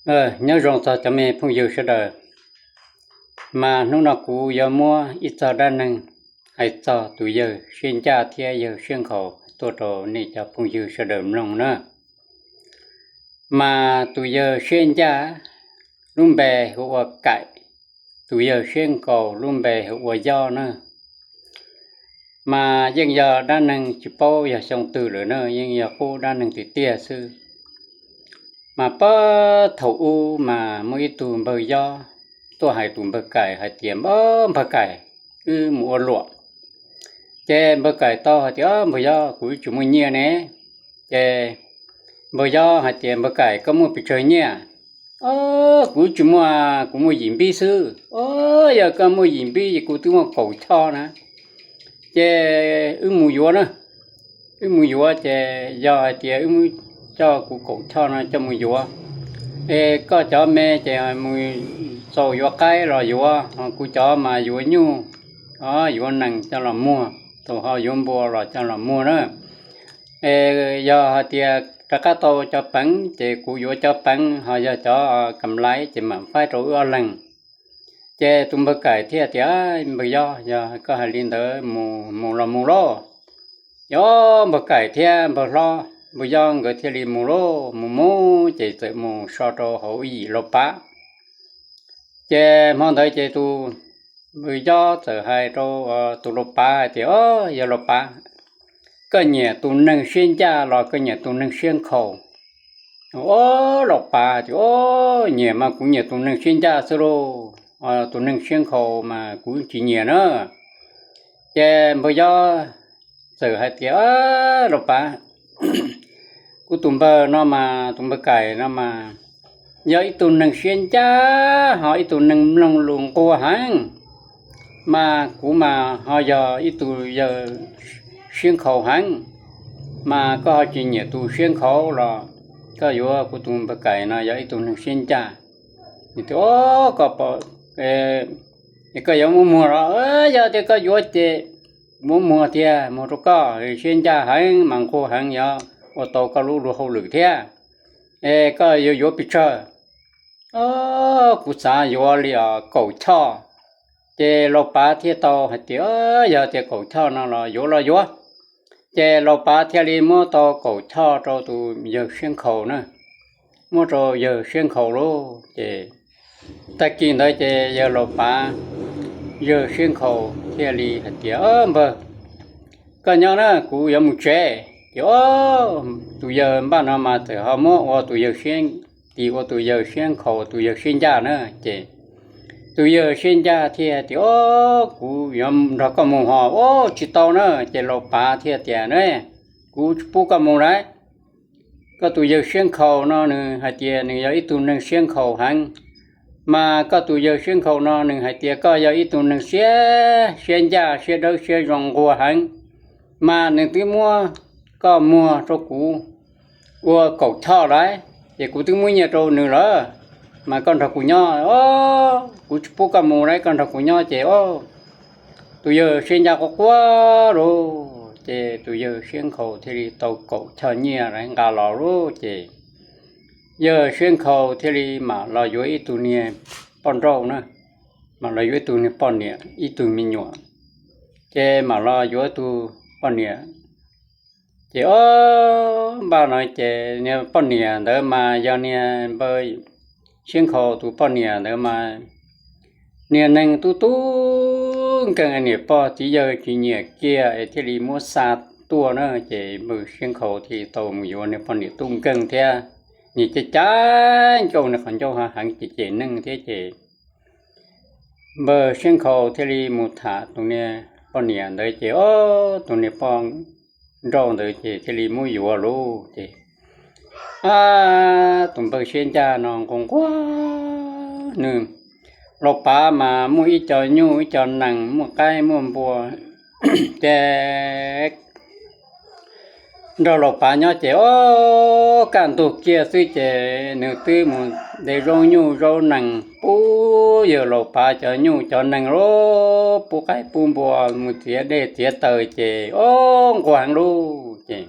Nyob zoo txog cov me phooj ywg sawv daws, mas hnub no kuv yuav muab ib txog dab neeg hais txog tus yawg siab ncaj thiab yawg siab nkhaus tuaj rau nej cov phooj ywg sawv daws mloog na. Mas tus yawg siab ncaj lub npe hu ua Kaim, tus yawg siab nkhaus lub npe hu ua Yob na. Mas yeej yog dab neeg tsis paub yog xyoo twg lawm na, yeej yog qub dab neeg tiag tiag xwb. Mas puag thaum ub mas muaj ib tug npawg Yob tuaj hais tus npawg Kaim hais tias, Npawg Kaim, wb mus ua luam. Ces npawg Kaim tau hais tias, Npawg Yob, kuv wb tsis muaj nyiaj ne. Ces npawg Yob hais tias, Npawg Kaim, koj muaj pes tsawg nyiaj? Kuv tsis muaj, kuv muaj yim npib xwb. Yog koj muaj yim npib ces kuv twb muaj kaum choj na. Ces wb mus yuav na, wb mus yuav ces yog hais tias wb coj kuv kaum choj no coj mus yuav, es koj cov me ces mus txaus yuav qaib los yuav, kuv cov mas yuav nyuj, yuav nees coj los muag, thaum ho yuav npua los coj los muag na. Es yog hais tias rov qab tau cov peev ces kuv yuav cov peev, ho yog cov kam laiv ces mam faib rau wb ob leeg. Ces tus npawg Kaim thiaj tias, Npawg Yob, yog koj hais li ntawd mus los mus lauj. Ces npawg Kaim thiab npawg hlob npawg Yob nkawd thiaj li mus lauj, mus mus ces txawm mus so rau hauv ib yim lau pav. Ces hmo ntawd ces tus npawg Yob txawm hais rau tus lau pav hais tias, Yog lau pav, koj nyiam tus neeg siab ncaj los koj nyiam tus neeg siab nkhaus? Lau pav tias, Nyiam mas kuv nyiam tus neeg siab ncaj xwb lauj, tus neeg siab nkhaus mas kuv tsis nyiam na. Ces npawg Yob txawm hais tias, Lau pav, kuv tus npawg no mas, tus npawg Kaim no mas yog ib tug neeg siab ncaj ho ib tug neeg mloog lus nquag heev, mas kuv mas ho yog ib tug yawg siab nkhaus heev, mas koj ho tsis nyiam tus siab nkhaus los koj yuav kuv tus npawg Kaim no yog ib tug neeg siab ncaj. Koj yuav muab muag los? Yog tias koj yuav ces muab muag tiag, muag rau koj, siab ncaj heev mas nquag heev, yog ua tau koj lub luag hauj lwm thiab. Es koj yuav yuav pes tsawg? Kuv xav yuav li kaum choj. Ces lau pav thiaj tau hais tias, Yog tias kaum choj no los yuav los yuav. Ces lau pav thiaj li muab tau kaum choj rau tus yawg siab nkhaus na, muab rau yawg siab nkhaus lauj. Ces tag kis ntawd ces yawg lau pav, yawg siab nkhaus thiaj li hais tias, Npawg, koj nyob na, kuv yuav mus tsev. Ces tus yawg npaj no mas txawm ho muab ua tis ua tus yawg siab nkhaus tus yawg siab ncaj na. Ces tus yawg siab ncaj thiaj tias, Kuv yuav nrog koj mus hos. Tsis tau na. Ces lau pav thiaj tias, Kuv tsis pub koj mus lauj. Koj tus yawg siab nkhaus no nws hais tias nws yog ib tug neeg siab nkhaus heev, mas koj tus yawg siab nkhaus no nws hais tias koj yog ib tug neeg siab, siab ncaj siab dawb siab zoo nquag heev, mas nws twb muab koj muag rau kuv ua kaum choj lawm, ces kuv twb muab nyiaj rau nws lawm, mas koj nrog kuv nyob, kuv tsis pub koj mus lauj, koj nrog kuv nyob. Ces tus yawg siab ncaj quaj quaj lauj, ces tus yawg siab nkhaus thiaj li tau kaum choj nyiaj nqa los lauj. Ces yawg siab nkhaus thiaj li mam los yuav ib tug niag poj nrauj na, mam los yuav ib tug niag poj niam, ib tug me nyuam. Ces mam los yuav tus poj niam. Ces ob npaj no ces niag poj niam ntawd mas yog niag npawg siab nkhaus tus poj niam ntawd mas niag neeg tub tub nkeeg, niam pog txiv yawg tsis nyiam kiag es thiaj li muab xa tuaj na. Ces npawg siab nkhaus thiaj li tau mus yuav niag poj niam tub nkeeg thiab, niag cab cab ncauj, niag qhov ncauj heev, ces cem neeg thiab. Ces npawg siab nkhaus thiaj li mus tham tus niag poj niam ntawd, ces ob tus niag poj nrauj ntawd ces thiaj li muab yuav lauj. Ces ab, tus npawg siab ncaj no nquag nquag, nws, lau pav mas muaj ib co nyuj ib co nees, muaj qaib muaj npua, ces nrog lau pav nyob ces ob, kaj ntug kiag xwb ces nws twb mus de zaub nyuj zaub nees pub yawg lau pav cov nyuj cov nees lauj, pub qaib pub npua, mus txiav dej txiav taws ces ob, nquag heev lauj. Ces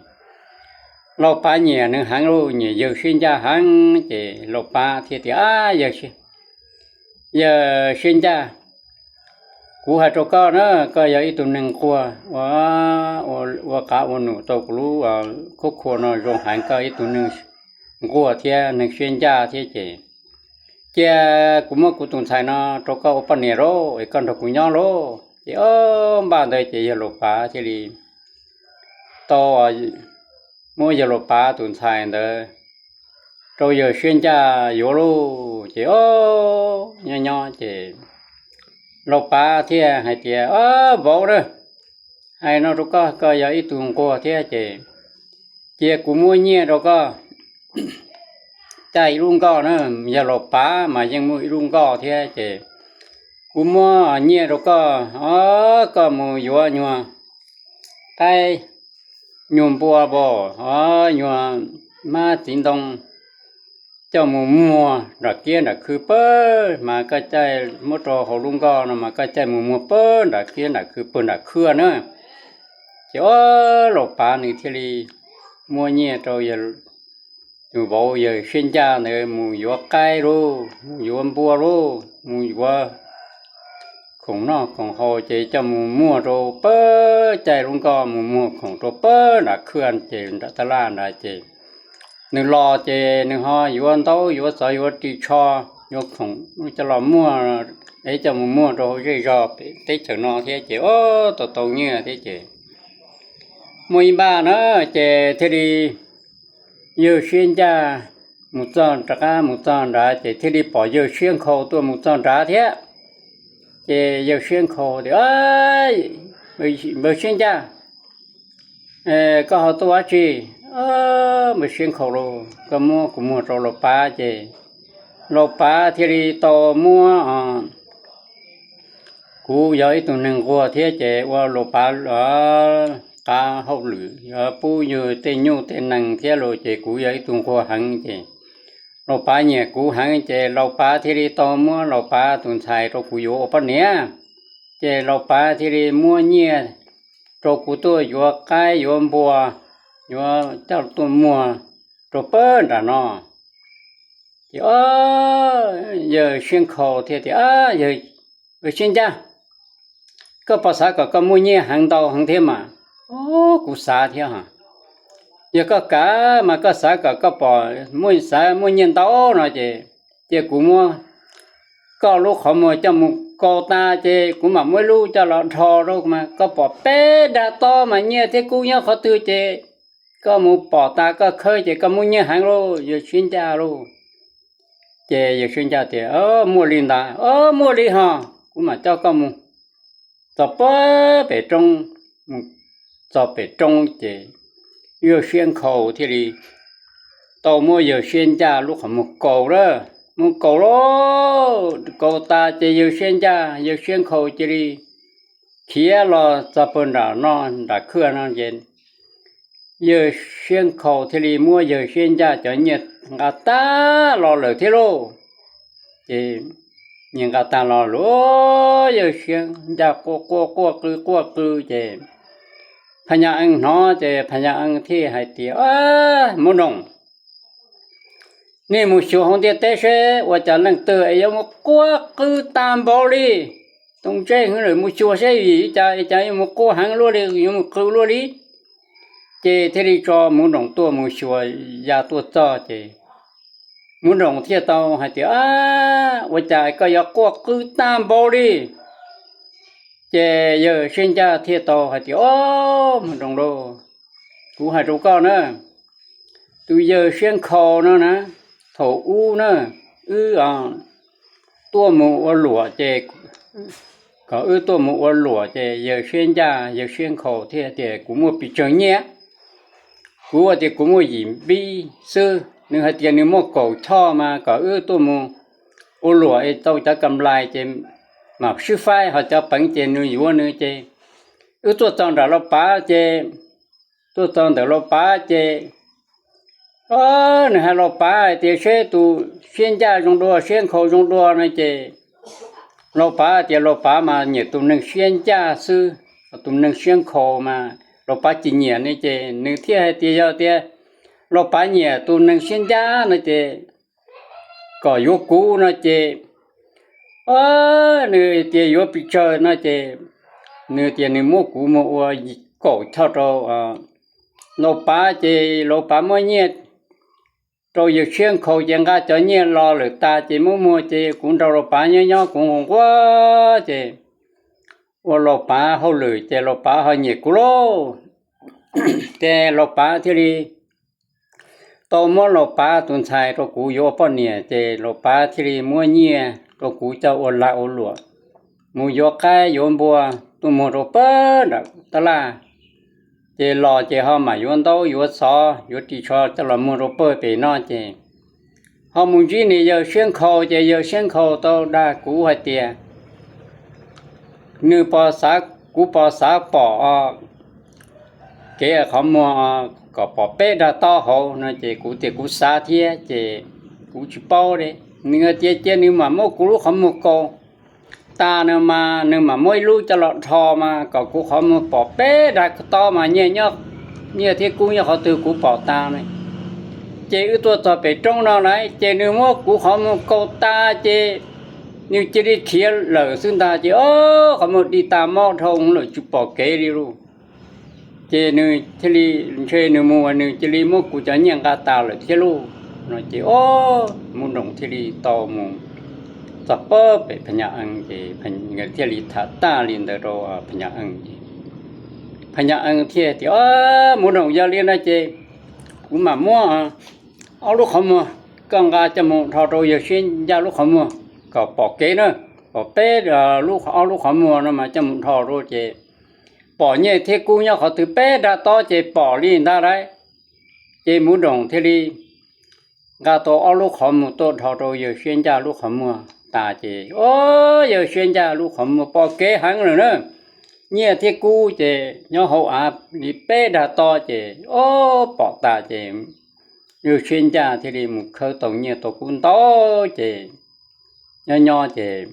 Lauj Pav nyiam nws heev lauj, nyiam yawg Siab Ncaj heev ces Lauj Pav thiaj tias, Yawg Siab Ncaj, kuv hais rau koj na, koj yog ib tug neeg nquag ua, ua qav ua num rau kuv lub khub khua no zoo heev, koj ib tug neeg nquag thiab neeg siab ncaj thiab ces cia kuv muab kuv tus ntxhais no rau koj ua poj niam lauj, es koj nrog kuv nyob lauj. Ces ob npaj ntawd ces yawg Lauj Pav thiaj li tau muab yawg Lauj Pav tus ntxhais ntawd rau yawg Siab Ncaj yuav lauj. Ces ob nyob nyob ces Lauj Pav thiaj hais tias, Vauv na, hais no rau koj, koj yog ib tug nquag thiab ces cia kuv muab nyiaj rau koj caij ib lub nkoj na, yawg Lauj Pav mas yeej muaj ib lub nkoj thiab ces kuv muab nyiaj rau koj, koj mus yuav nyuag qaib nyuag npua pam, nyuag mab txiv ntoo coj mus muag nram kiab nram khw pab, mas koj caij muab rau hauv lub nkoj no mas koj caij mus muag pab nram kiab nram khw pab nram khw na. Ces ob Lauj Pav nws thiaj li muab nyiaj rau yawg, tus vauv yawg Siab Ncaj ntawd mus yuav qaib lauj, mus yuav npua lauj, mus yuav khoom noj khoom haus ces coj mus muag rau pab, caij lub nkoj mus muag khoom rau pab nram khw ces nram taj laj nrad ces nws los ces nws ho yuav ntaub yuav xov yuav ris tsho, yuav khoom coj los muag, es coj mus muag rau hauv zej zog pem teb chaws no thiab ces ob tau tau nyiaj thiab ces muaj ib npaj na ces thiaj li yawg Siab Ncaj mus txog rov qab mus txog nrad ces thiaj li pom yawg Siab Nkhaus tuaj mus txog nrad thiab. Ces yawg Siab Nkhaus tias, Npawg Siab Ncaj, koj ho tuaj dab tsi? Npawg Siab Nkhaus lauj, koj muab kuv muag rau Lauj Pav ces Lauj Pav thiaj li tau muab, kuv yog ib tug neeg nquag thiab ces ua Lauj Pav qav hauj lwm yuav pub yug tej nyuj tej nees thiab lauj ces kuv yog ib tug nquag heev ces Lauj Pav nyiam kuv heev ces Lauj Pav thiaj li tau muab Lauj Pav tus ntxhais rau kuv yuav ua poj niam. Ces Lauj Pav thiaj li muab nyiaj rau kuv tuaj yuav qaib yuav npua, yuav coj tuaj muag rau pab nram no. Ces yawg Siab Nkhaus thiaj tias, Yawg Siab Ncaj, koj puas xav kom koj muaj nyiaj heev ntau heev thiab mas? Kuv xav thiab. Yog koj kam mas koj xav kom koj pom, xav muaj nyiaj ntau no ces cia kuv muab koj lub qhov muag coj mus kaus tas ces kuv mam muab ib lub coj los dhos rau mas koj pom peb dag tob mas nyiaj thiab kub nyob qhov twg ces koj mus pom tas koj khawb ces koj muaj nyiaj heev lauj, yawg Siab Ncaj lauj. Ces yawg Siab Ncaj tias, Muaj li ntawd, muaj li ho, kuv mam coj koj mus. Txog pem roob, mus txog pem roob ces yawg Siab Nkhaus thiaj li tau muab yawg Siab Ncaj lub qhov muag kaus lawm, muab kaus lauj, kaus tas ces yawg Siab Ncaj yawg Siab Nkhaus cia li khiav los txog pag nram no, nram khw no ces yawg Siab Nkhaus thiaj li muab yawg Siab Ncaj cov nyiaj nqa tag los lawm thiab lauj. Ces nyiaj nqa tag los lawm, yawg Siab Ncaj quaj quaj quaj qw quaj qw ces Phas Nyas Ees hnov ces Phas Nyas Ees thiaj hais tias, Muv Nroos, nej mus xyuas hauv ntiaj teb seb ua cas leej twg es yuav mus quaj qw tag npaum li. Toom ntsej hwv lawm, mus xyuas seb vim li cas es cas yuav mus quaj heev luaj li, yuav mus qw luaj li. Ces thiaj li tso Muv Nroos tuaj mus xyuas, ya tuaj txog ces Muv Nroos thiaj tau hais tias, Ua cas koj yuav quaj qw tag npaum li? Ces yawg Siab Ncaj thiaj tau hais tias, Au, Muv Nroos lauj, kuv hais rau koj na, tus yawg Siab Nkhaus no na, thaum ub na, wb tuaj mus ua luam ces, kom wb tuaj mus ua luam ces yawg Siab Ncaj yawg Siab Nkhaus thiaj tias kuv muaj pes tsawg nyiaj. Kuv tias kuv muaj yim npib xwb, nws hais tias nws muaj kaum choj mas kom wb tuaj mus ua luam es tau cov kam lais ces mam swb faib, ho cov peev ces nws yuav nws ces. Wb tuaj txog nram Lauj Pav ces, tuaj txog ntawm Lauj Pav ces, nws hais Lauj Pav hais tias seb tus Siab Ncaj zoo dua, Siab Nkhaus zoo dua no ces Lauj Pav tias Lauj Pav mas nyiam tus neeg Siab Ncaj xwb, tus neeg Siab Nkhaus mas Lauj Pav tsis nyiam ne. Ces nws thiaj hais tias yog tias Laus Pav nyiam tus neeg siab ncaj no ces kom yuav kuv no ces, nws tias yuav pes tsawg no ces nws tias nws muab kuv mus ua kaum choj rau Laus Pav ces Laus Pav muab nyiaj rau yawg Siab Nkhaus ces nqa cov nyiaj los lawm tas ces muab muag ces kuv nrog Laus Pav nyob nyob kuv nquag nquag ces ua Laus Pav hauj lwm ces Laus Pav ho nyiam kuv lauj. Ces Laus Pav thiaj li tau muab Laus Pav tus ntxhais rau kuv yuav ua poj niam ces Laus Pav thiaj li muab nyiaj rau kuv coj ua lag ua luam mus yuav qaib yuav npua tuaj muag rau pag nram tab laj. Ces los ces ho mam yuav ntaub yuav xov yuav ris tsho coj los muag rau pag pem no ces ho mus ntsib niag yawg Siab Nkhaus ces yawg Siab Nkhaus tau dag kuv hais tias nws pos xav, kuv pos xav pom kev qhov muag kom pom peb dag tob hauv no ces kuv tias kuv xav thiab ces kuv tsis paub li. Nws tias cia nws mam muab kuv lub qhov muag kaus tas no mas nws mam muab ib lub coj los dhos mas kom kuv qhov muag pom peb dag tob mas nyiaj, nyiaj thiab kub nyob qhov twg kuv pom tas ne. Ces wb tuaj txog pem roob no lawm ces nws muab kuv qhov muag kaus tas ces nws cia li khiav lawm xwb ntag ces o, qhov muag dig tas mob dhau lawm tsis pom kev li lauj. Ces nws thiaj li, ntshe nws mus nws cia li muab kuv cov nyiaj nqa tas lawm thiab lauj no ces o, Muv Nroos thiaj li tau mus txog pag pem Phas Nyas Ees ces thiaj li tham tag li ntawd rau Phas Nyas Ees ces Phas Nyas Ees thiaj tias, Muv Nroos, yog li no ces kuv mam muab ob lub qhov muag koj nqa coj mus dhos rau yawg Siab Ncaj lub qhov muag kom pom kev na, pom peb, ob lub qhov muag no mas coj mus dhos rau ces pom nyiaj thiab kub nyob qhov twg peb dag tob ces pom li ntag lauj. Ces Muv Nroos thiaj li nqa tau ob lub qhov muag tuaj dhos rau yawg Siab Ncaj lub qhov muag tas ces o, yawg Siab Ncaj lub qhov muag pom kev heev lawm na, nyiaj thiab kub ces nyob hauv av li peb dag tob ces o, pom tas ces yawg Siab Ncaj thiaj li mus khawb tau nyiaj tau kub ntau ces nyob nyob ces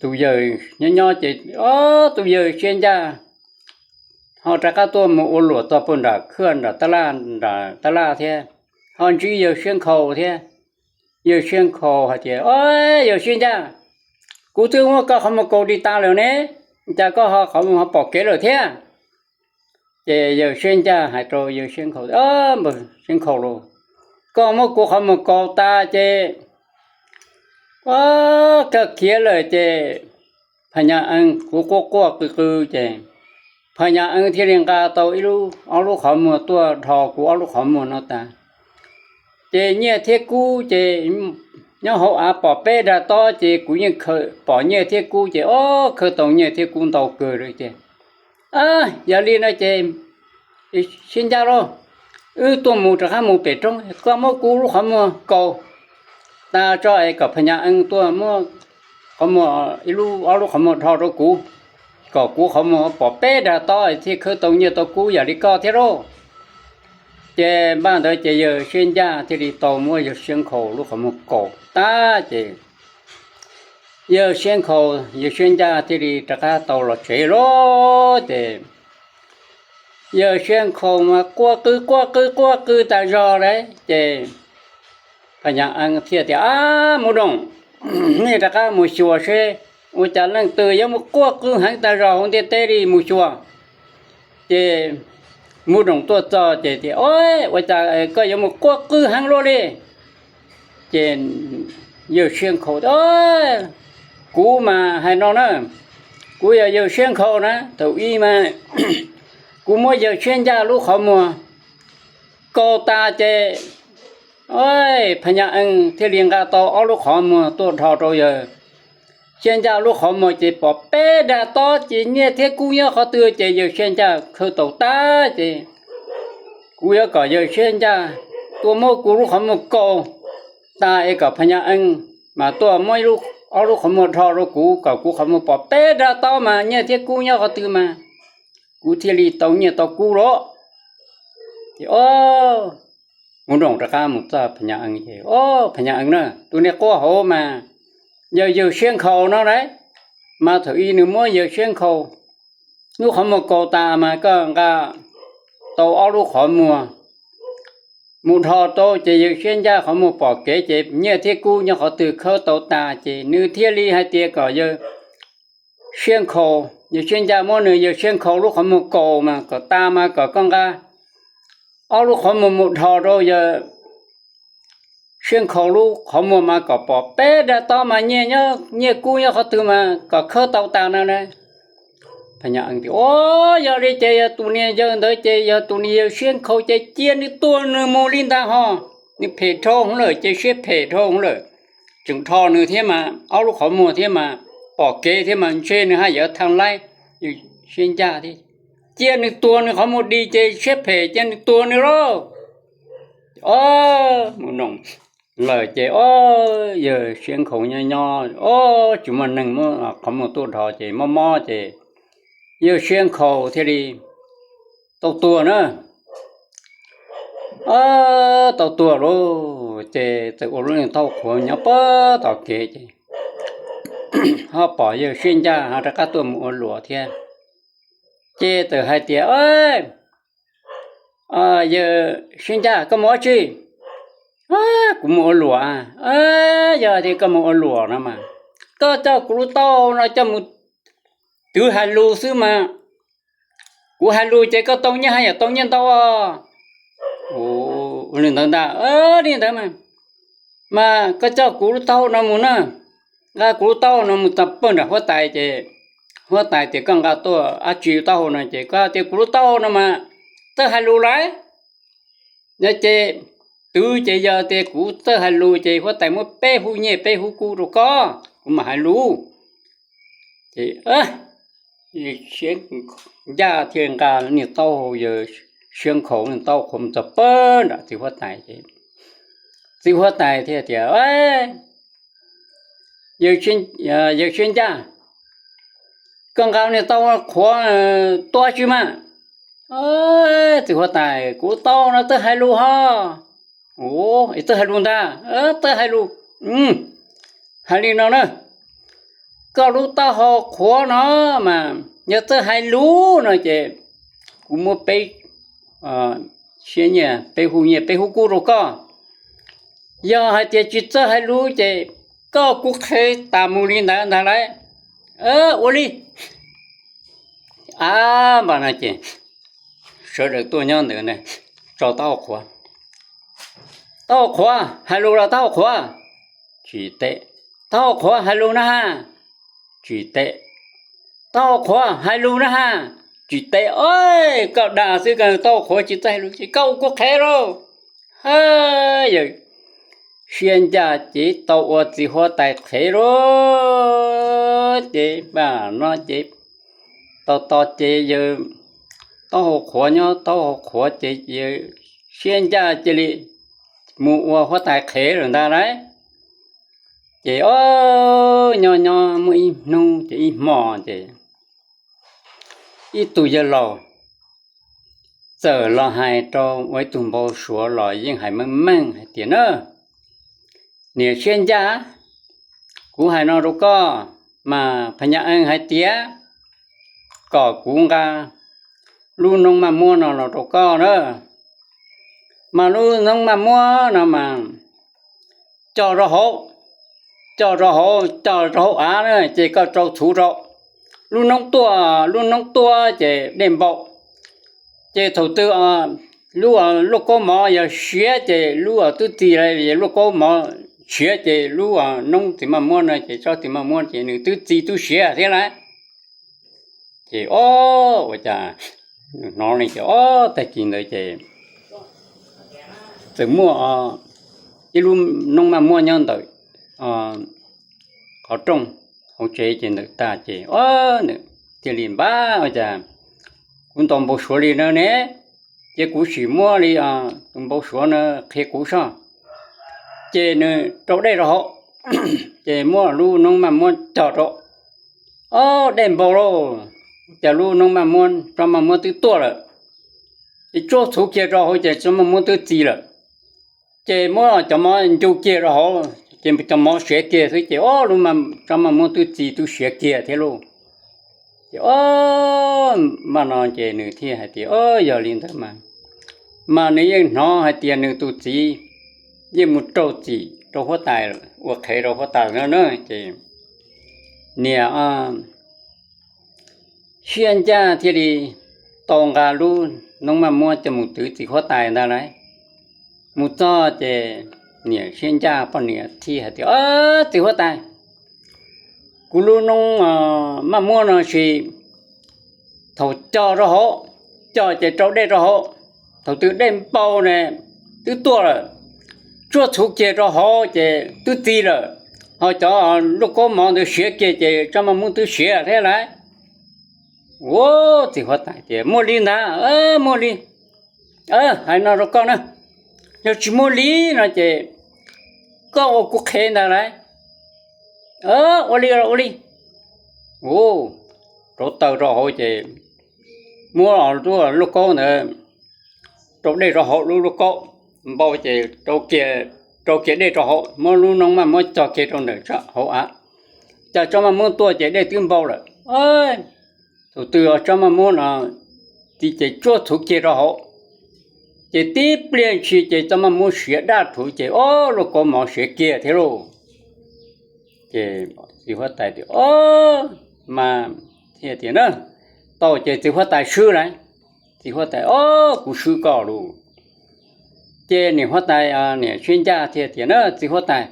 tus yawg nyob nyob ces o, tus yawg Siab Ncaj ho rov qab tuaj mus ua luam txog puag nram khwj nram tab laj, nram tab laj thiab, ho ntsib yawg Siab Nkhaus thiab. Yawg Siab Nkhaus hais tias, O, yawg Siab Ncaj, kuv twb muab koj qhov muag kaus dig tas lawm ne, cas koj ho qhov muag ho pom kev lawm thiab? Ces yawg Siab Ncaj hais rau yawg Siab Nkhaus, Siab Nkhaus lauj, koj muab kuv qhov muag kaus tas ces koj khiav lawm ces Phas Nyas Ees, kuv quaj quaj qw qw ces Phas Nyas Ees thiaj li nqa tau ib lub, ob lub qhov muag tuaj dhos kuv ob lub qhov muag no tas. Ces nyiaj thiab kub ces nyob hauv av pom peb dag tob ces kuv yeej pom nyiaj thiab kub ces o, khawb tau nyiaj thiab kub ntau kawg li ces, Yog li no ces Siab Ncaj lauj, wb tuaj mus rov qab mus pem roob, koj muab kuv lub qhov muag kaus tas tso es kom Phas Nyas Ees tuaj muab qhov muag, ib lub ob lub qhov muag dhos rau kuv, kom kuv qhov muag pom peb dag tob thiaj khawb tau nyiaj tau kub yam li koj thiab lauj. Ces npaj ntawd ces yawg Siab Ncaj thiaj li tau muab yawg Siab Nkhaus lub qhov muag kaus tas ces yawg Siab Nkhaus, yawg Siab Ncaj thiaj li rov qab tau los tsev lauj. Ces yawg Siab Nkhaus mas quaj qw quaj qw quaj qw tas zog lawm ces Phas Nyas Ees thiaj tias, Ab, Muv Nroos, nej rov qab mus xyuas seb ua cas leej twg yuav mus quaj qw heev tas zog hauv ntiaj teb li, mus xyuas. Ces Muv Nroos tuaj txog ces tias, O, ua cas koj yuav mus quaj qw heev luaj li? Ces yawg Siab Nkhaus, Kuv mas hais no na, kuv yog yawg Siab Nkhaus na, thaum ub mas kuv muab yawg Siab Ncaj lub qhov muag kaus tas ces Phas Nyas Ees thiaj li nqa tau ob lub qhov muag tuaj dhos rau yawg Siab Ncaj lub qhov muag ces pom peb dag tob ces nyiaj thiab kub nyob qhov twg ces yawg Siab Ncaj khawb tau tas ces kuv yuav kom yawg Siab Ncaj tuaj muab kuv lub qhov muag kaus tas es kom Phas Nyas Ees mas tuaj muab ob lub qhov muag dhos rau kuv kom kuv qhov muag pom peb dag tob mas nyiaj thiab kub nyob qhov twg mas kuv thiaj li tau nyiaj tau kub lauj. Ces Muv Nroos rov qab mus txog Phas Nyas Ees ces, O, Phas Nyas Ees na, tus nej quaj hauv mas yog yawg Siab Nkhaus no lauj, mas thaum ub nws muab yawg Siab Nkhaus lub qhov muag kaus tas mas koj nqa tau ob lub qhov muag mus dhos rau ces yawg Siab Ncaj qhov muag pom kev ces nyiaj thiab kub nyob qhov twg khawb tau tas ces nws thiaj li hais tias kom yawg Siab Nkhaus, yawg Siab Ncaj muab nws yawg Siab Nkhaus lub qhov muag kaus mas kom tas mas kom koj nqa ob lub qhov muag mus dhos rau yawg Siab Nkhaus lub qhov muag mas kom pom peb dab tob mas nyiaj, nyiaj kub nyob qhov twg mas kom khawb tau tas no na. Phas Nyas Ees tias, Au, yog li ces yog tus niag yawg ntawd ces yog tus niag yawg Siab Nkhaus ces cia nws tua nws mus li ntag ho. Nws phem dhau hwv lawm ces siab phem dhau hwv lawm. Tseem dhos nws thiab mas ob lub qhov muag thiab mas pom kev thiab mas ntshe nws haj yam tha laib yawg Siab Ncaj thiab. Cia nws tuag nws qhov muag di ces siab phem cia nws tuag nws lauj. Mus noom lawm ces, o, yawg Siab Nkhaus nyob nyob, o, tsis muaj neeg muab qhov muag tuaj dhos ces mob mob ces yawg Siab Nkhaus thiaj li tau tuag na. Tau tuag lauj ces txawm ua lub niag taub hau qhuav nyob puag tom kev ces ho pom yawg Siab Ncaj ho rov qab tuaj mus ua luam thiab. Ces txawm hais tias, Yawg Siab Ncaj, koj mus ua dab tsi? Kuv mus ua luam. Yog tias koj mus ua luam no mas koj coj kuv lub taub hau no coj mus twv hais lus xwb mas, kuv hais lus ces koj tau nyiaj haj yam tau nyiaj ntau. Ua li ntawd ntag, li ntawd mas, mas koj coj kuv lub taub hau no mus na, nqa kuv lub taub hau no mus txog puag nram huab tais ces huab tais tias koj nqa tuaj dab tsi taub hau no ces koj tias kuv lub taub hau no mas txawj hais lus lawm. Yog ces twv ces yog tias kuv txawj hais lus ces huab tais muab peb hub nyiaj peb hub kub rau koj, kuv mam hais lus. Ces Siab Ncaj thiaj nqa niag taub hau yawg Siab Nkhaus niag taub hau qhuav mus txog puag nram txiv huab tais ces txiv huab tais thiaj tias, Yawg Siab Ncaj, koj nqa niag taub hau qhuav tuaj dab tsi mas? Txiv huab tais, kuv taub hau no txawj hais lus ho. Txawj hais lus ntag. Txawj hais lus. Hais li no na, koj lub taub hau qhuav no mas yog txawj hais lus no ces kuv muab peb siab nyiaj, peb hub nyiaj peb hub kub rau koj. Yog hais tias tsis txawj hais lus ces koj kuv qhev tas mus li ntawd ntag lauj. Ua li. A, npaj no ces sawv daws tuaj nyob ntawd tso taub hau qhuav. Taub hau qhuav, hais lus los taub hau qhuav? Tsis teb. Taub hau qhuav, hais lus na ha? Tsis teb. Taub hau qhuav, hais lus na ha? Tsis teb. Koj dag xwb, taub hau qhuav tsis txawj hais lus ces koj ua kuv qhev lauj. Ha, yawg Siab Ncaj ces tau ua txiv huab tais qhev lauj. Ces npaj no ces tos tos ces yawg taub hau qhuav nyob taub hau qhuav ces yawg Siab Ncaj cia li mus ua huab tais qhev lawm ntag lauj. Ces o, nyob nyob muaj ib hnub ces ib hmo ces ib tug yawg laus txawm los hais rau ua ib tug npau suav los yeej hais meej meej hais tias na, niam Siab Ncaj, kuv hais no rau koj, mas Phas Nyas Ees hais tias kom kuv nqa lub noob maj muab no los rau koj na. Mas lub noob maj muab no mas cog rau hauv, cog rau hauv, cog rau hauv av na ces koj rau txhuv rau. Lub noob tuaj, lub noob tuaj ces dej npau. Ces thaum twg lub lauj kaub mov yog siav ces lub twb txi lawm, lauj kaub mov siav ces lub noob txiv maj muab no ces tsob txiv maj muab ces nws twb txi twb siav thiab lauj. Ces o, ua cas hnov li ces o, tag kis ntawd ces txawm muaj ib lub noob maj muab nyob ntawm qhov rooj hauv tsev ces ntawm tag ces o, nws thiaj li npaj ua cas kuv ntaus npau suav li no ne, ces kuv sim muab li tus npau suav no qhia kuv soj. Ces nws rau dej rau hauv, ces muab lub noob maj muab cog rau, o, dej npau lauj, cas lub noob maj muab, tsob maj muab twb tuaj lawm. Ces tsuab txhuv kiag rau hauv ces tsob maj muab twb txi lawm. Ces muab cov mov ncu kiag rau hauv ces cov mov siav kiag xwb ces o, lub tsob maj muab twb txi twb siav kiag thiab lauj. Ces o, npaj no ces nws thiaj hais tias o, yog li ntawd mas mas nws yeej hnov hais tias nws tus txiv yeej mus rau txim rau huab tais, ua qhev rau huab tais no na. Ces niam Siab Ncaj thiaj li tau nqa lub noob maj muab coj mus twv txiv huab tais ntag lauj. Mus txog ces niam Siab Ncaj poj niam thiaj hais tias, Txiv huab tais, kuv lub noob maj muab no sis thaum cog rau hauv, cog ces rau dej rau hauv, thaum twg dej npau ne twb tuaj lawm, tsuag txhuv kiag rau hauv ces twb txi lawm, ho cov lauj kaub mov ntawd siav kiag ces tsob maj muab twb siav thiab lauj. Ua txiv huab tais tias, Muaj li ntag, muaj li. Hais no rau koj na, yog tsis muaj li no ces koj ua kuv qhev ntag lauj. Ua li, ua li. Rauv taws rau hauv ces muab lub lauj kaub ntawd rau dej rau hauv, lub lauj kaub npau ces rau kiag dej rau hauv, muab lub noob maj muab cog kiag rau ntawm hauv av, cas tsob maj muab tuaj ces dej twb npau lawm. Thaum twg tsob maj muab no txi ces tsuag txhuv kiag rau hauv, ces tib pliag ntshis ces tsob maj muab siav daj rhuv ces o, lauj kaub mov siav kiag thiab lauj. Ces txiv huab tais tias, O, mas thiaj tias na, tau ces txiv huab tais swb lauj. Txiv huab tais, O, kuv swb koj lauj. Ces niam huab tais, niam Siab Ncaj thiaj tias na, Txiv huab tais,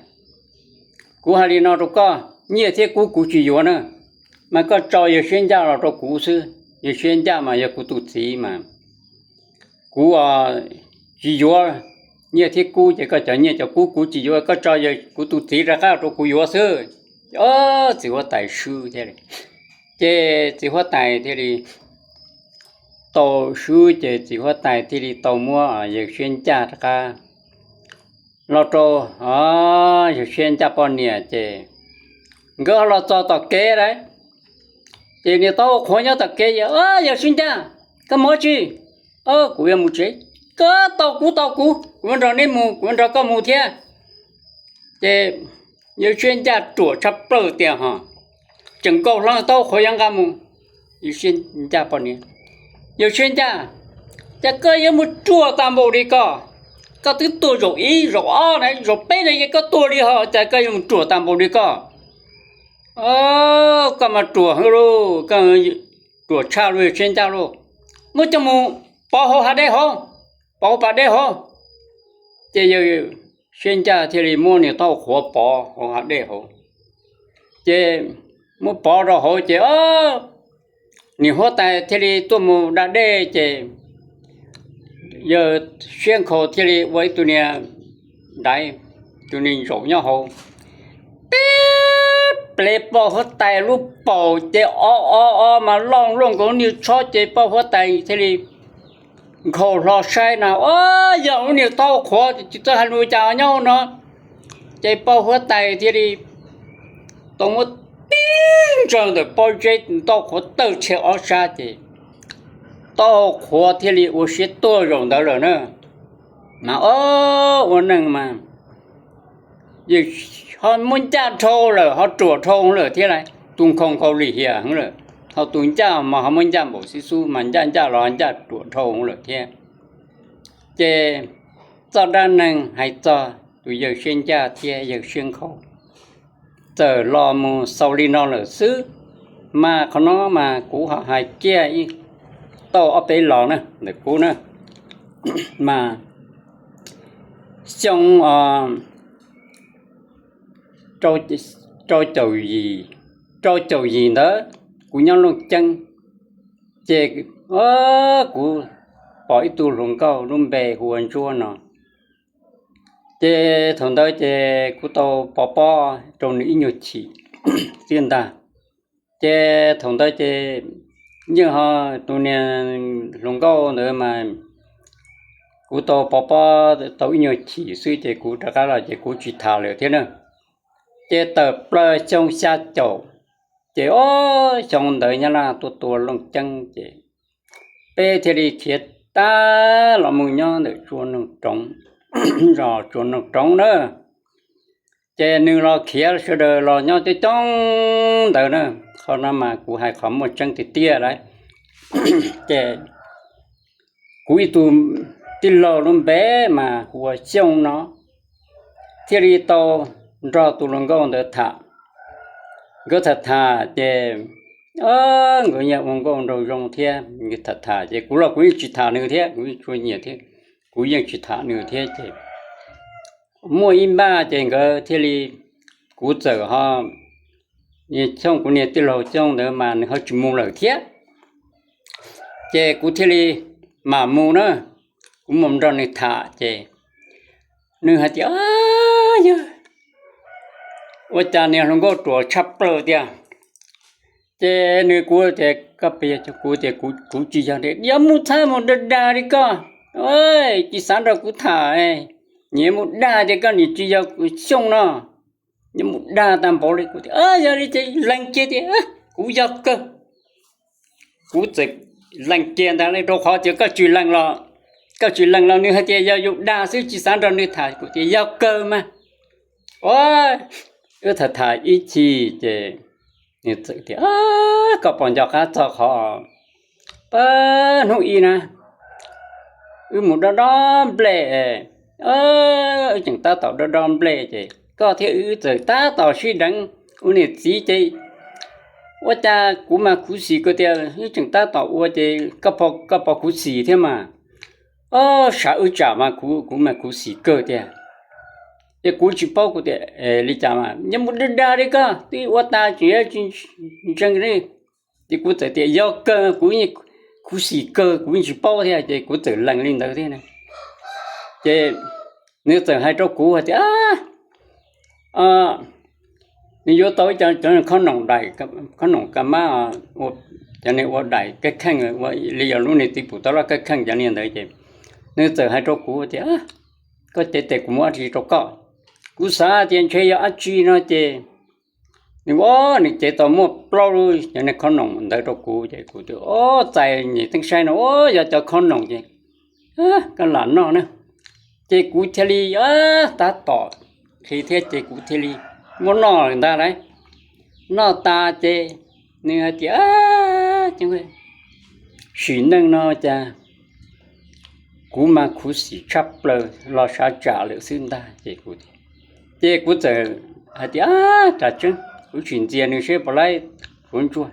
kuv hais li no rau koj, nyiaj thiab kub kuv tsis yuav na, mas koj tso yawg Siab Ncaj los rau kuv xwb. Yawg Siab Ncaj mas yog kuv tus txiv mas kuv tsis yuav nyiaj thiab kub, ces koj cov nyiaj cov kub kuv tsis yuav, koj tso kuv tus txiv rov qab rau kuv yuav xwb. Txiv huab tais swb thiaj li, ces txiv huab tais thiaj li tau swb, ces txiv huab tais thiaj li tau muab yawg Siab Ncaj rov qab los rau yawg Siab Ncaj poj niam. Ces nkawd ho los txog tom kev lauj, ces niam taub hau qhuav nyob tom kev, Yawg Siab Ncaj, koj mus dab tsi? Kuv yuav mus tsev. Koj tau kuv, tau kuv, kuv yuav nrog neb mus, kuv yuav nrog koj mus thiab. Ces yawg Siab Ncaj ruam tshaj plaws tiag ho, tseem nkaus hlo taub hau qhuav yuav nqa mus. Yawg Siab Ncaj poj niam, Yawg Siab Ncaj, cas koj yuav mus ruam tas npaum li koj? Koj twb tuag zaum ib zaum ob na, zaum peb no ces koj tuag li ho, cas koj yuav mus ruam tas npaum li koj? Koj mas ruam heev lauj, koj ruam tshaj lauj Yawg Siab Ncaj lauj. Muab coj mus pov hauv hav dej hauv, pov hauv pas dej hauv. Ces Yawg Siab Ncaj thiaj li muab niag taub hau qhuav pov hauv hav dej hauv. Ces muab pov rau hauv ces niam huab tais thiaj li tuaj mus da dej ces Yawg Siab Nkhaus thiaj li ua ib tug niag daiv, tus niag ntsaum nyob hauv, peb plev poj huab tais lub paum ces o o o mas loj luaj nkaus niag tshob ces poj huab tais thiaj li nkhaus hlo saib na, o, yog lub niag taub hau qhuav tsis txawj hais lus cas nyob hauv no. Ces poj huab tais thiaj li tau muab tib ntsaws ntawm pob zeb, taub hau qhuav tawg tshe ob sab ces taub hau qhuav thiaj li ua siab tuag zaum ntawd lawm na. Mas o, ua neeg mas ho muaj ncaj dhau lawm, ho ruam dhau lawm thiab lauj. Tus nkhaus nkaus lim hiam heev lawm, ho tus ncaj mas ho muaj ncaj npaum xib xub, mas ncaj ncaj los ncaj ruam dhau lawm thiab. Ces txoj dab neeg hais txog tus Yawg Siab Ncaj thiab Yawg Siab Nkhaus txawm los mus xaus li no lawm xwb. Mas qhov no mas kuv ho hais kiag ib, tau ob peb los na ntawm kuv na. Mas xyoo rau caum yim, rau caum yim ntawd kuv nyob Looj Ceeb, ces kuv pom ib tug hluas nkauj lub npe hu ua Ntsuab no. Ces thaum ntawd ces kuv tau pov pob rau nws ib nyuag chim xwb ntag. Ces thaum ntawd ces yeej ho tus niag hluas nkauj ntawd mas kuv tau pov pob tau ib nyuag chim xwb ces kuv rov qab los ces kuv tsis tham lawm thiab na. Ces tawm plaws xyoo xya caum, ces ob xyoo ntawd Nyab Laj tuaj tua Looj Ceeb ces peb thiaj li khiav tag los mus nyob ntawm Tsua Noog Roov, zos Tsua Noog Roov na. Ces nws los khiav sawv daws los nyob coob coob ntawd na. Qhov no mas kuv hais qhov muaj tseeb tiag tiag lauj. Ces kuv ib tug tij laug lub npe mas hu ua Xyooj no, thiaj li tau nrog tus hluas nkauj ntawd tham. Nkawd tham tham ces nkawd yeej ua nkauj nraug zoo thiab, tham tham ces kuv los kuv yeej tsis tham nws thiab, kuv yeej tsis tham nws thiab ces muaj ib npaj ces nkawd thiaj li, kuv txawm ho, Xyooj, kuv niag tij laug Xyooj ntawd mas nws ho tsis mus lawm thiab, ces kuv thiaj li mam mus na. Kuv mus nrog nws tham ces nws hais tias, yog ua cas niag hluas nkauj ruam tshaj plaws tiag. Ces nws, kuv tias, koj puas yog kuv tias, kuv tsis yog, yuav mus txhob mus dag dag li koj, tsis xav nrog kuv tham, nyias mus dag tias koj niam tsis yog Xyooj no, yuav mus dag tag npaum li. Kuv tias, yog li ces lees kiag tias kuv yog kawg. Kuv txawm lees kiag ntag, rau qhov tias koj tsis lees los, koj tsis lees los nws hais tias yog yus dag xwb tsis xav nrog nws tham. Kuv tias yog kawg mas. Wb tham tham ib chim ces nws txawm tias, koj puas nco qab txog qhov pab hnub ib na, wb mus dob dob nplej, wb tseem tab tom dob dob nplej ces koj thiab wb txawm tab tom sib deev ua niam txiv ces ua cas kuv mas khuv xim kawg tias wb tseem tab tom ua ces koj puas khuv xim thiab mas. Ob, sav wb tsam mas kuv mas khuv xim kawg tiag. Ces kuv tsis paub, kuv tias li cas mas yuav mus dag dag li koj, twb ua tas tseem ntseeg li. Ces kuv txawm tias yog kawg, kuv yeej khuv xim kawg, kuv yeej tsis paub thiab ces kuv txawm lees li ntawd thiab. Ces nws txawm hais rau kuv hais tias, nws yuav tau ib co cov khob noom, khob noom ka mab, cov niag ua daim kab kheej, li yog lub niag txiv pum tau loj kab kheej cov niag ntawd ces nws txawm hais rau kuv tias, koj cev tes kuv muab dab tsi rau koj. Kuv xav tias ntshe yog dab tsi no ces nws, nws cev tau muaj plaub lub cov niag khob noom ntawd rau kuv ces kuv tias, o, txais nyem teeb saib no, o, yog cov khob noom ces koj lam noj na. Ces kuv thiaj li tab tom khi thiab ces kuv thiaj li muab noj lawm ntag lauj. Noj tas ces nws hais tias, sim neej no cas kuv mas khuv xim tshaj plaws los sav tsam lawm xwb ntag. Ces kuv txawm hais tias, tsam tseeb, kuv sim ntxias nws seb puas laib suav ntsuag.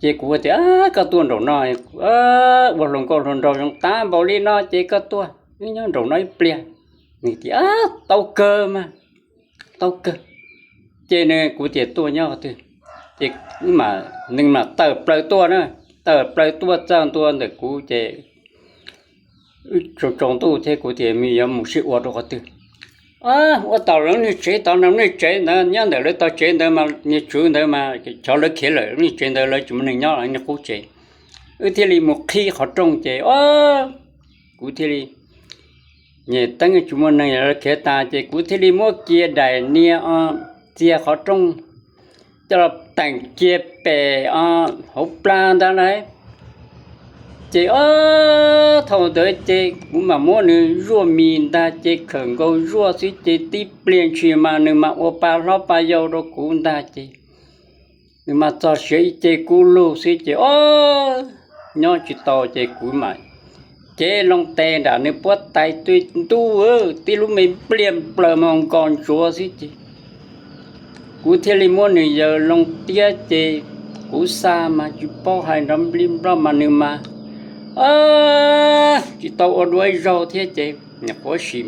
Ces kuv tias, koj tuaj nraum no, ua hluas nkauj hluas nraug zoo tab npaum li no ces koj tuaj, wb nyob nraum no ib pliag. Nws tias, tau kawg mas, tau kawg. Ces nws, kuv tias tuaj nyob qhov twg, ces nws mam tawm plaws tuaj na, tawm plaws tuaj txog ntua ntawm kuv ces tsaus tsaus ntuj thiab kuv tias yuav mus sib ua rau qhov twg. Ua tom lawv niag tsev tod, lawv niag tsev ntawd nyob ntawm lawv tog tsev ntawd mas niag tswv ntawd mas cov lawv khiav lawm, lawv niag tsev ntawd lawv tsis muaj neeg nyob, lawv niag qub tsev. Wb thiaj li mus qhib qhov rooj ces kuv thiaj li, niag teeb tsis muaj neeg, lawv khiav tas ces kuv thiaj li muab kiag daim niag txiag qhov rooj coj los teem kiag pem hauv plag ntawd lauj. Ces ob, thaum ntawd ces kuv mam muab nws zuaj mis ntag ces khawm nkaus zuaj xwb ces tib pliag ntshis mas nws mas ua pa hlob pa yau rau kuv ntag ces nws mas txog siav ib ce kub lug xwb ces ob, nyob tsis tau ces kuv mam cev loo tes nram nws puab tais tu ntuj, tib lub me npliag plaws mas nkos ntsuav xwb ces kuv thiaj li muab nws yaws loo tiab ces kuv xa mas tsis paub hais nrov nplij nploj mas nws mas tsis tau ua dua ib zaug thiab ces niam qhuav sim,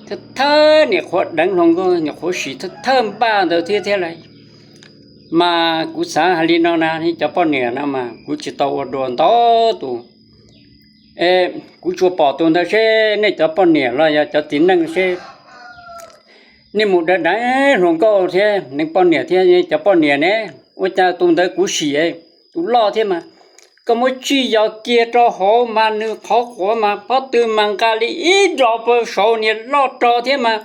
thawj thawj niam qhuav deev hluas nkauj, niam qhuav sim thawj thawj npaj ntawd thiab thiab lauj. Mas kuv xav hais li no na, cov poj niam no mas kuv tsis tau ua dua ntau tus. Kuv tsuas pom tus ntawd seb nej cov poj niam los yog cov txiv neej seb nej mus deev deev hluas nkauj thiab nws poj niam thiab cov poj niam ne, ua cas tus ntawd kuv sim, tus loj thiab mas koj muab tsij yos kiag rau hauv mas nws qhov quav mas pob tw mas nqa li ib dos pawg saud, niag loj rog thiab mas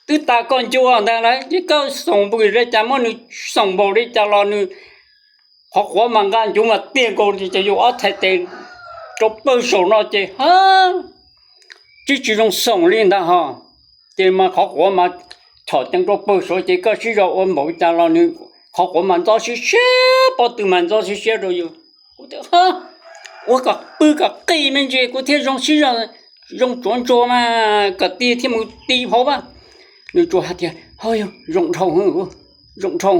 twb tas koj ncua ntag lauj. Ces koj xoom npaum li cas, muab nws xoom npaum li cas los nws qhov quav mas nqa ncuv mas tiag nkaus li ces yus ob txhais tes rau pawg saum no ces ha, tsis tsis zoo xoom li ntag ho. Ces mas qhov quav mas chom ceev rau pawg saud ces koj sib zog ua npaum li cas los nws qhov quav mas ntxob siab siab, pob tw mas ntxob siab siab rau yus. Kuv tias ha, ua kom pw kom qis me ntsis kuv thiaj zoo siab zoo tsuav ntsuag mas kom ti thiaj mus ti phau vaj. Nws tsuas hais tias, Ho yog zoo dhau, zoo dhau,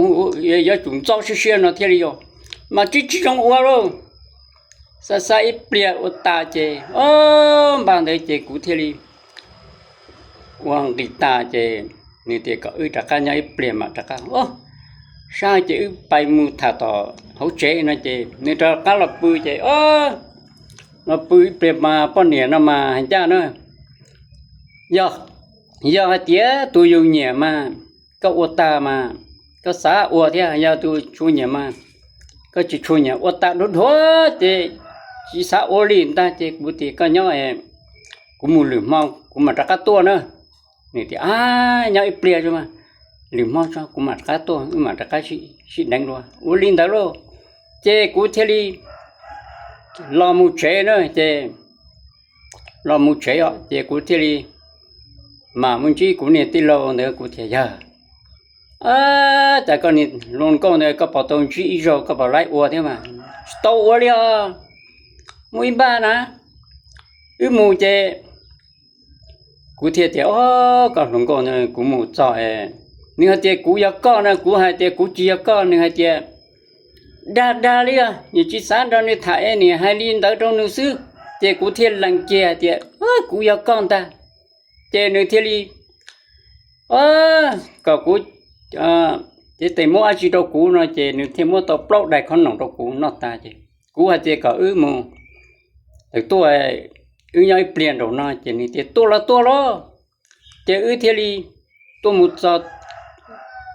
yuav tsum ntxov siab siab no thiaj li yog, mas tsis tsis zoo ua lauj. Xav xav ib pliag ua tas ces, o, npaj ntawd ces kuv thiaj li ua nqis tas ces nws tias kom wb rov qab nyob ib pliag mam rov qab. Sab ces wb pais mus tham tom hauv tsev no ces nws rov qab los pw ces, o, los pw ib pliag mas poj niam no mas hais ncaj na, yog, yog hais tias tus yus nyiam mas koj ua tag mas koj xav ua thiab, yog tus tsis nyiam mas koj tsis tshua nyiam, ua tag dhuav dhuav ces tsis xav ua li ntag. Ces kuv tias koj nyob, kuv mus lwm hmo kuv mam rov qab tuaj na. Nws tias, A, nyob ib pliag tso mas, lwm hmo tso kuv mam rov qab tuaj, wb mam rov qab sib deev dua. Ua li ntawd lauj, ces kuv thiaj li los mus tsev na, ces los mus tsev os ces kuv thiaj li mam mus ntsib kuv niag tij laug ntawd, kuv tias, Yawg, cas koj niag hluas nkauj ntawd koj puas tau ntsib ib zaug, koj puas laib ua thiab mas? Tsis tau ua li os, muaj ib npaj na, wb mus ces kuv thiaj tias, O, koj hluas nkauj ntawd, kuv mus txog nws hais tias kuv yog koj no, kuv hais tias kuv tsis yog koj, nws hais tias dag dag li os, nim tsis xav nrog nws tham es nim hais li ntawd rau nws xwb. Ces kuv thiaj lees kiag hais tias, Kuv yog koj ntag. Ces nws thiaj li kom kuv cev tes muab dab tsi rau kuv no ces nws thiaj muab tau plaub daim khob noom rau kuv noj tas ces kuv hais tias kom wb mus tawm tuaj, wb nyob ib pliag nraum no ces nws tias tuaj los tuaj los. Ces wb thiaj li tuaj mus txog,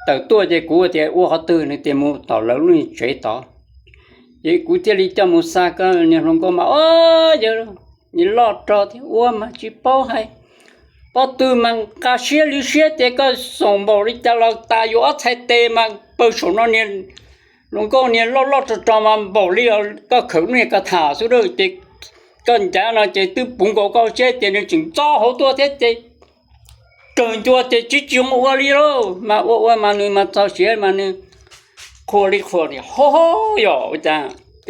tawm tuaj ces kuv tias ua qhov twg, nws tias mus tom lawv lub tsev tod. Ces kuv thiaj li coj mus xa koj niag hluas nkauj mas, o, yawg, nim loj rog thiab ua mas tsis paub hais, pob tw mas nqa siab lwj siab ces koj xoom npaum li cas los tas yus ob txhais tes mas pawg saum no niag hluas nkauj niag loj loj rog rog mas npaum li koj khawm lub niag kas tham xwb ces koj ncav no ces twb puv nkaus koj tsheb ces nws tseem ntxo hauv tuaj thiab ces kawg ncua ces tsis tsis zoo ua li lauj. Mas ua ua mas nws mas txog siav mas nws qhuas li qhuas tias, Ho, yog ua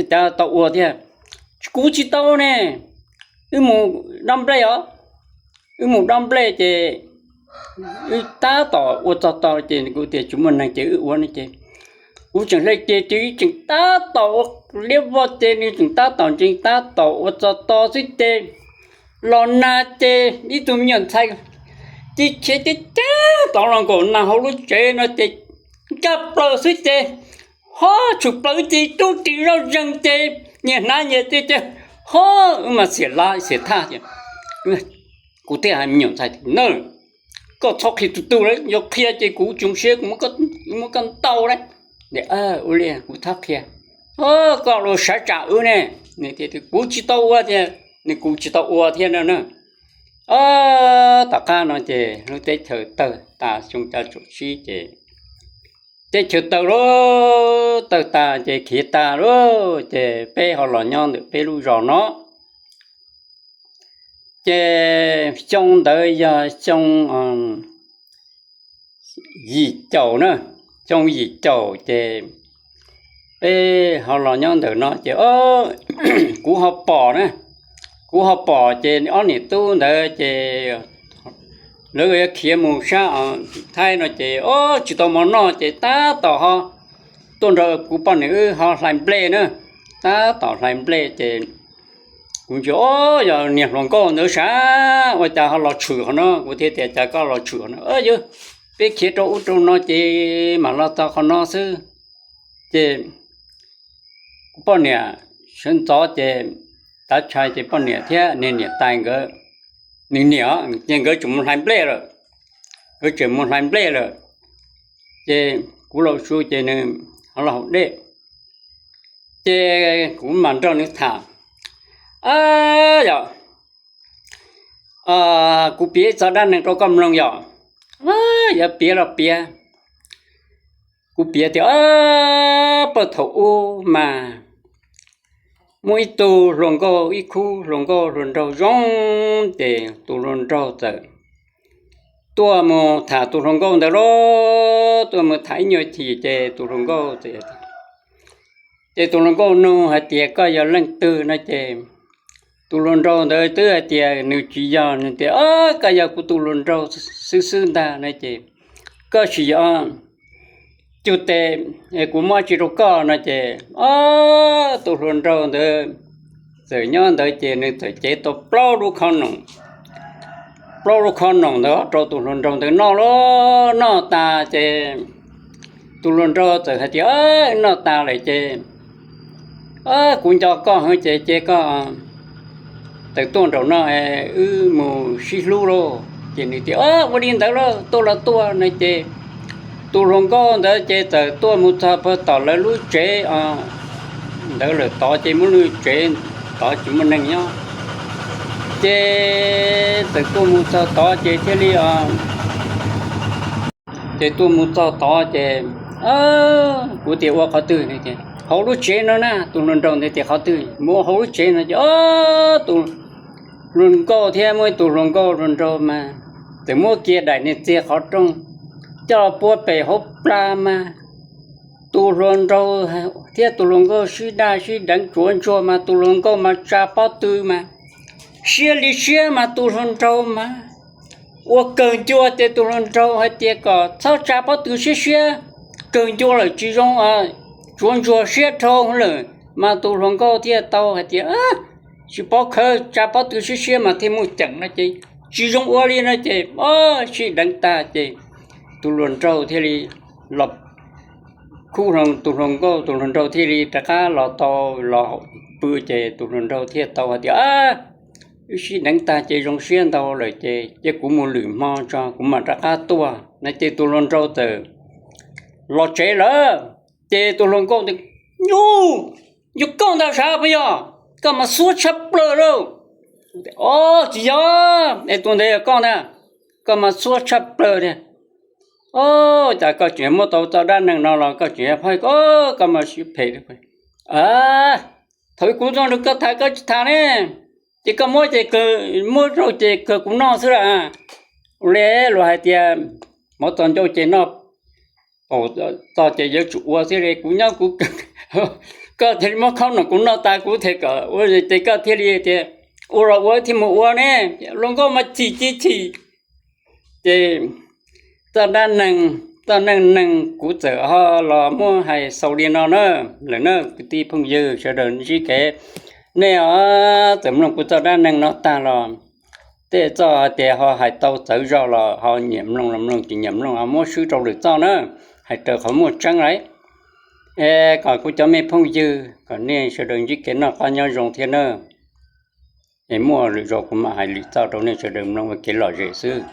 cas tau ua thiab? Kuv tsis tau ne, wb mus dob nplej os, wb mus dob nplej ces wb tab tom ua txog tau ces kuv tias tsis muaj neeg ces wb ua no ces kuv tseem hle ces ces wb tseem tab tom ua liab vog ces nws tseem tab tom ntsees tab tom ua txog tau xwb ces los nag ces ib tug me nyuam ntxhais ci khiav ceev ceev tod los nkaum nag hauv lub tsev no ces ncaj plaws xwb ces ho tshwm plaws ces tub ris loj zeeg ces nyias hnav nyias tias ces ho wb mas xiam lab xiam thaj ces kuv thiaj hais me nyuam ntxhais na, Koj txhob qhia tus twg lawm, yog qhia ces kuv tsis zoo siab, kuv muab koj ntaus lawm. Ua li kuv txhob qhia, koj los sav tsam wb ne. Kuv tsis tau ua tiag, nws kuv tsis tau ua thiab no na. Tom qab no ces lub teb chaws tawg tas xyoo cov txuam tsib ces teb chaws tawg lauj, tawg tas ces khiav tas lauj ces peb ho los nyob ntawm peb lub zos no. Ces xyoo ntawd yog xyoo yim caum na, xyoo yim caum ces peb ho los nyob ntawm no ces kuv ho pom na, kuv ho pom ces ob niam tub ntawd ces lawv yuav khiav mus sab Thaib no ces tsis tau mov noj ces tab tom ho tuaj nrog kuv poj niam wb ho hlais nplej na, tab tom hlais nplej ces kuv ntsia, o, yog niag hluas nkauj ntawd sav, ua cas ho los tshwm qhov no, kuv thiaj tias cas koj los tshwm qhov no, yog peb khiav rau ub rau no ces mam los txog qhov no xwb. Ces kuv poj niam sawv ntxov ces tav tshais ces poj niam thiab niag niam tais nkawd, nws niam ces nkawd tseem mus hlais nplej lawm, nkawd tseem mus hlais nplej lawm. Ces kuv laus su ces nws ho los haus dej, ces kuv mam nrog nws tham. Yog kuv piav ib txoj dab neeg rau koj mloog yom. Yog piav los piav, kuv piav tias, paj thaum ub mas muaj ib tug hluas nkauj, ib khub hluas nkauj hluas nraug zoo, ces tus hluas nraug txawm tuaj mus tham tus hluas nkauj ntawd lauj, tuaj mus tham ib nyuag chim ces tus hluas nkauj txawm Ces tus hluas nkauj nug hais tias, koj yog leej twg no ces tus hluas nraug ntawd twb hais tias nws tsis yog, nws tias, koj yog kuv tus hluas nraug xwb xwb ntag no ces, koj sim yog cug tes, kuv muab tsis rau koj no ces, o, tus hluas nraug ntawd txawm nyob ntawd ces nws txawm cev tau plaub lub khob noom, plaub lub khob noom ntawd rau tus hluas nraug ntawd noj lawm. Noj tas ces tus hluas nraug txawm hais tias, noj tas lawm ces kuv nco koj heev ces cia koj tawm tuaj nraum no wb mus sib hlub lauj. Ces nws tias, ua li ntawd lauj, tuaj los tuaj no ces tus hluas nkauj ntawd ces txawm tuaj mus txog pag tom lawv lub tsev ntawd lawm tod ces muaj lub tsev tod tsis muaj neeg nyob ces txawm tuaj mus txog tod ces thiaj li ces tuaj mus txog tod ces kuv tias ua qhov twg no ces hauv lub tsev no na. Tus hluas nraug ntawd tias qhov twg, mus ua hauv lub tsev no ces tus hluas nkauj thiab muaj ib tus hluas nkauj hluas nraug mas txawm muab kiag daim niag txiag qhov rooj coj los pua pem hauv plag mas tus hluas nraug thiab tus hluas nkauj sib daj sib deev tsuav ntsuag mas tus hluas nkauj mas tsa pob tw mas siab li siab mas tus hluas nraug mas ua kawg ncua ces tus hluas nraug hais tias kom txhob tsa pob tw siab siab, kawg ncua lawm tsis zoo, tsuav ntsuag siab dhau lawm. Mas tus hluas nkauj thiaj tau hais tias, tsis paub khawv, tsa pob tw siab siab mas thiaj muaj ceem no ces tsis zoo ua li no ces sib deev tag ces tus hluas nraug thiaj li los khub tus hluas nkauj, tus hluas nraug thiaj li rov qab los tau los pw ces tus hluas nraug thiaj tau hais tias, wb sib deev tag ces zoo siab ntau lawm ces cia kuv mus lwm hmo tso kuv mam rov qab tuaj no ces tus hluas nraug txawm los tsev lawm. Ces tus hluas nkauj tias, nyuj, yog koj ntag sav puas yog? Koj mas xuab tshaj plaws lauj. Tsis yog, es tus ntawd yog koj ntag, koj mas xuab tshaj plaws tiag. Cas koj tseem muab tau txoj dab neeg no los koj tseem phaj, koj mas siab phem. Thaum kuv txog nrog koj tham koj tsis tham ne, ces koj muab ces kawg, muab rau ces kawg kuv noj xwb las. Ua li luag hais tias mov txos ncauj ces noj, paum txog ces yuav tsum ua xwb li. Kuv nyob kuv, koj thiaj li muab khob noom kuv noj tas kuv thiaj kom ua ces koj thiaj li tias ua los ua thiaj mus ua ne. Hluas nkauj mas chim ci chim. Ces txoj dab neeg, txoj neej neeg kuv txawm ho los muab hais xaus li no na. Lawm na kwv tij phooj ywg sawv daws ntsib kev, nej txawm mloog kuv txoj dab neeg no tag los tej txoj hais tias ho hais tau txawv zog los ho nyiam mloog los mloog, tsis nyiam mloog ho muab swb rau lwm txoj na. Hais raws qhov muaj tseeb lawm, es kom kuv cov me phooj ywg kom nej sawv daws ntsib kev noj qab nyob zoo thiab na. Es muaj lwm zaus kuv mam hais lwm txoj rau nej sawv daws mloog ua kev lom zem xwb.